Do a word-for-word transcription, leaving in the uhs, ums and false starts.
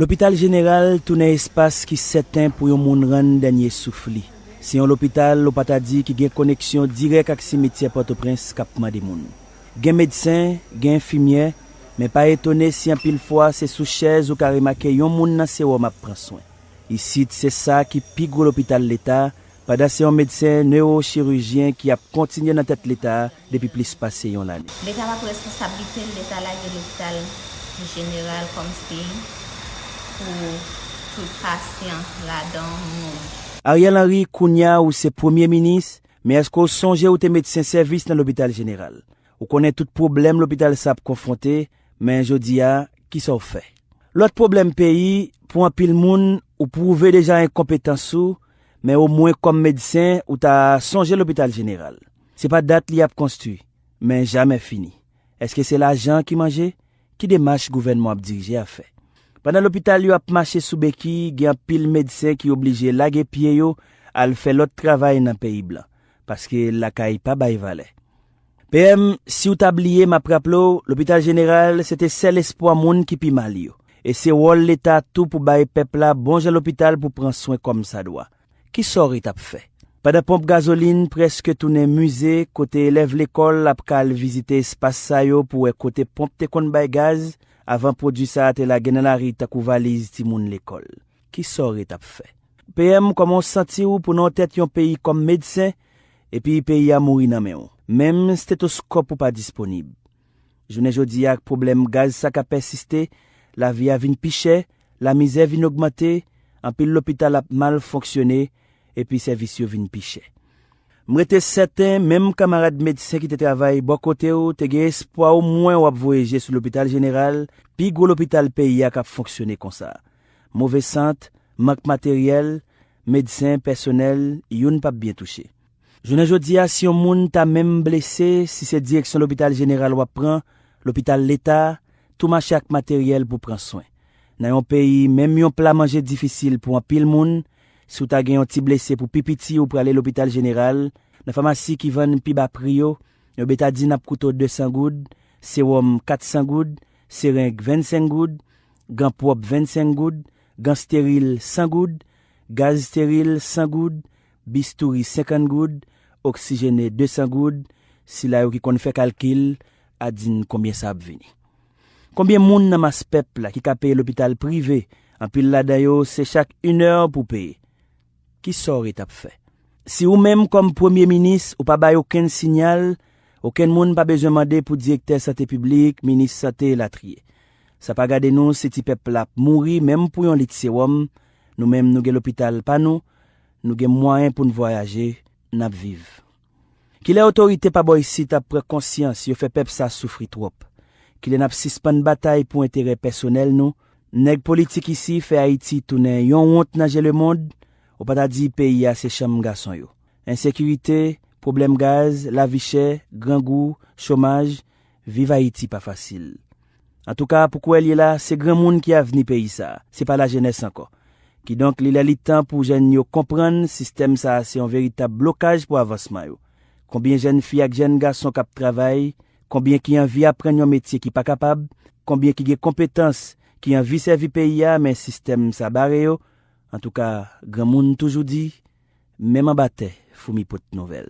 Lopital Jeneral tounen espas ki sèten pou yon moun rann dènye souf li. Se yon lopital, ou pa ta di, ki gen koneksyon dirèk ak simityè Pòtoprens k ap mande moun. Gen medsen, gen enfimyè, men pa etone si anpil fwa se sou chèz ou ka remake yon moun nan sewòm ap pran swen. Isit, se sa ki pi gwo lopital leta, pandan se yon medsen newochirijyen ki ap kontinye nan tèt leta a depi plis pase yon lane. Leta pa pran responsablite l, leta lage lopital jeneral kòmsi pou tout pasyan ladan mouri. Ariel Henry, kounye a ou se premye minis, men èske w sonje ou te medsen sèvis nan lopital jeneral? Ou konnen tout pwoblèm lopital sa ap konfwonte, men jodi a, kisa w fè? Lòt pwoblèm peyi, pou anpil moun, ou pwouve deja enkonpetans ou, men omwen kòm medsen, ou ta sonje lopital jeneral. Se pa dat li ap konstwi, men jamè fini. Èske se lajan ki manje? Ki demach gouvènman w ap dirije a fè? Pandan lopital yo ap mache sou beki, gen anpil medsen ki oblije lage pye yo, al fè lòt travay nan peyi blan, paske lakay pa bay valè. P M, si w ta bliye, m ap raple w, lopital jeneral, se te sèl espwa moun ki pi mal yo. E se wòl leta tou pou bay pèp la bon jan lopital pou pran swen kòm sa dwa. Kisa w ret ap fè? Pandan ponp gazolin prèske tounen mize, kote elèv lekòl ap ka al vizite espas sa yo pou wè kote ponp te konn bay gaz, avan pwodui sa a te lage nan lari tankou valiz timoun lekòl. Kisa w ret ap fè? P M, kòman w santi w pou nan tèt yon peyi kòm medsen, epi peyi a mouri nan men w? Menm stetoskòp ou pa disponib. Jounen jodi a, ak pwoblèm gaz sa k ap pèsiste, lavi a vin pi chè, lamizè vin ogmante, anpil lopital ap mal fonksyone, epi sèvis yo vin pi chè. M rete sèten, menm kanmarad medsen ki te travay bò kote w te gen espwa omwen w ap voye je sou lopital jeneral, pi gwo lopital peyi a k ap fonksyone konsa. Move sant, mank materyèl, medsen, pèsonèl, youn p ap byen touche. Jounen jodi a, si yon moun ta menm blese, si se direksyon lopital jeneral w ap pran, lopital leta, tou mache ak materyèl pou pran swen. Nan yon peyi, menm yon pla manje difisil pou anpil moun, si w ta gen yon ti blese pou pi piti, ou prale lopital jeneral, nan famasi ki vann pi ba pri yo, yo betadin ap koute w de san goud, sewòm kat san goud, sereng vennsenk goud, gan pwòp vennsenk goud, gan steril san goud, gaz steril san goud, bistouri senkant goud, oksijene de san goud, sila yo ki konn fè kalkil, a di n konbyen sa ap vini. Konbyen moun nan mas pèp la ki ka peye lopital prive, anpil ladan yo se chak inè pou peye? Kisa w ret ap fè? Si ou menm kòm premye minis ou pa bay okenn sinyal, okenn moun pa bezwen mande pou direktè sante piblik, minis sante elatriye. Sa pa gade nou si ti pèp la ap mouri menm pou yon lit sewòm, nou menm nou gen lopital pa nou, nou gen mwayen pou n vwayaje, n ap viv. Kilè otorite pa bò isit ap pran konsyans yo fè pèp sa soufri twòp? Kilè n ap sispann batay pou enterè pèsonèl nou? Nèg politik isi fè Ayiti tounen yon wont nan je lemonn, ou pa ta di peyi a se chanm gason yo. Ensekirite, pwoblèm gaz, lavi chè, grangou, chomaj, viv Ayiti pa fasil. Antouka, pou kwè l ye la, se granmoun ki avni peyi sa a, se pa lajenès ankò. Kidonk, li lè li tan pou jèn yo konprann sistèm sa a se yon veritab blokaj pou avansman yo. Konbyen jèn fi ak jèn gason k ap travay, konbyen ki anvi aprann yon metye ki pa kapab, konbyen ki gen konpetans, ki anvi sèvi peyi a, men sistèm sa bare yo? Antouka, granmoun toujou di, menm anba tè, foumi pot nouvèl.